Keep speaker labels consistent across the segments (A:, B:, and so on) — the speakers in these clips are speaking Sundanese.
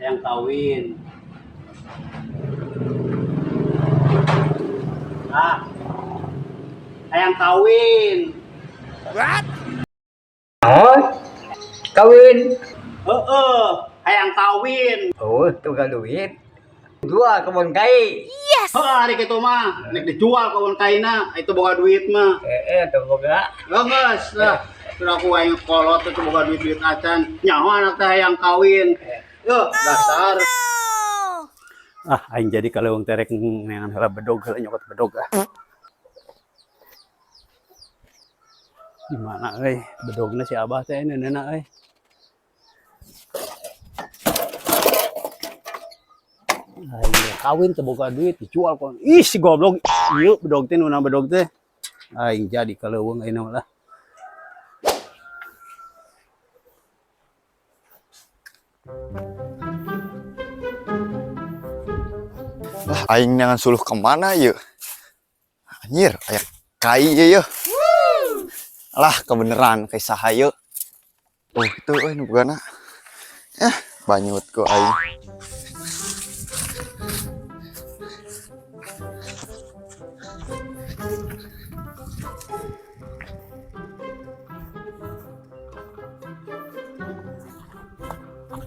A: Hayang kawin. Ah. Hayang kawin.
B: Oh, kawin.
A: Heeh, hayang kawin.
B: Oh, tukang duit. Dua kebun kai.
A: Heeh, ari kitu mah, nek dijual kebun kaina, itu boga duit mah.
B: Tuh boga.
A: Geus lah. Sudah aku aing kolot itu boga duit-duit acan. Nyaho anak teh hayang kawin. Yuh, dasar. Ah, aing jadi kalau wong terek neangan heula bedog heula nyokot bedog ah. Di mana euy bedogna si Abah teh neunena euy. Aing kawin teu boga duit dijual kon. Ih si goblok. Ieu bedog teh nuna bedog teh. Aing jadi kaleuweung ayeuna mah lah.
C: Lah aing neangan suluh kemana yeuh? Anjir, aya kai ieu yeuh. Lah kebeneran kai saha yeuh. Oh, itu euy nu bogana. Eh, banyut ku aing.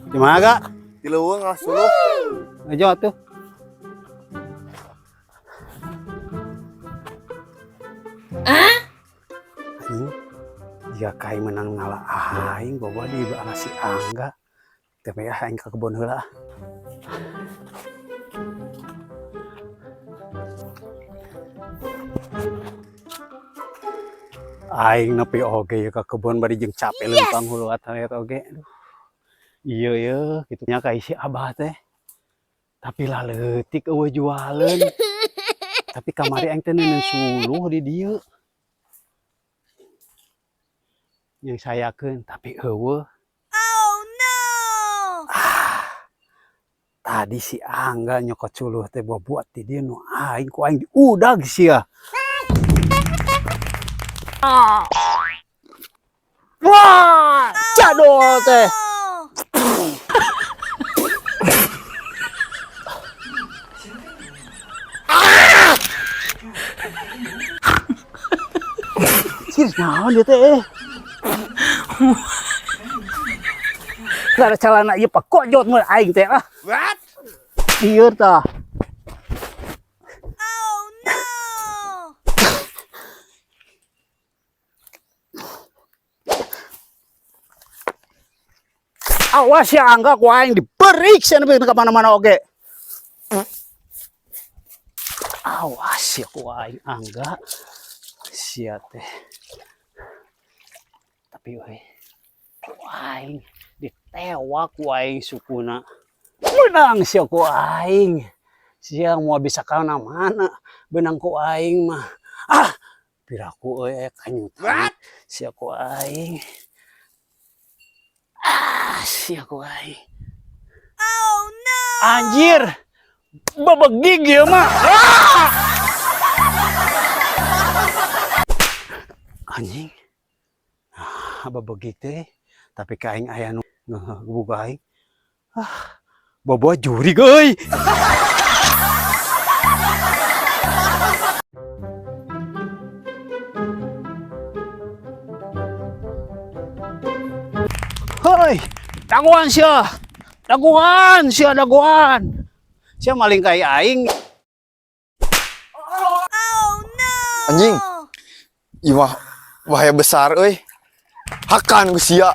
A: Di mana gak?
C: Di leuweung lah suluh.
A: Aja tuh. Anjing, jika kai menang ngalah aing bawa di ala si Angga. Tapi ya aing ka kebon heula. Aing nepi oge ya ka kebon bari jeung capek leumpang hulu atalet oge. Aduh. Iya ya, kitu nya ka si Abah teh. Tapi lah leutik eueuh jualeun. Tapi kamari aing teh neuneu suluh di dieu. Yang sayakeun tapi eueuh.
D: Oh no!
A: Ah, tadi si Angga nyokot suluh teh buat di dieu nu aing ku aing diudag sia. Ah. Wah, jadol teh. Cir, naon dia teh? Lara calana ieu pakojot mun aing teh ah.
C: What?
A: Ieu tah.
D: Oh no!
A: Awas ya Angga ku aing diperiksa nepi ka mana-mana oge. Awas ya ku aing Angga. Sia teh. Tapi euy, ku aing ditewak ku aing sukuna. Menang sia ku aing. Sia moal bisa ka mana beunang ku aing mah. Ah, piraku euy aya kanyutan. Sia ku aing. Ah, sia ku aing.
D: Oh no!
A: Anjir. Bebegig ieu mah. Ah! Anjing. Ah, bebegig teh. Tapi ka aing aya nu ngegebug aing. Ah, bobo jurig euy. Hoi, daguan sia. Daguan sia, daguan. Sia maling kai aing.
D: Oh no!
C: Anjing. Ieu mah bahaya besar euy. Hakan ku sia.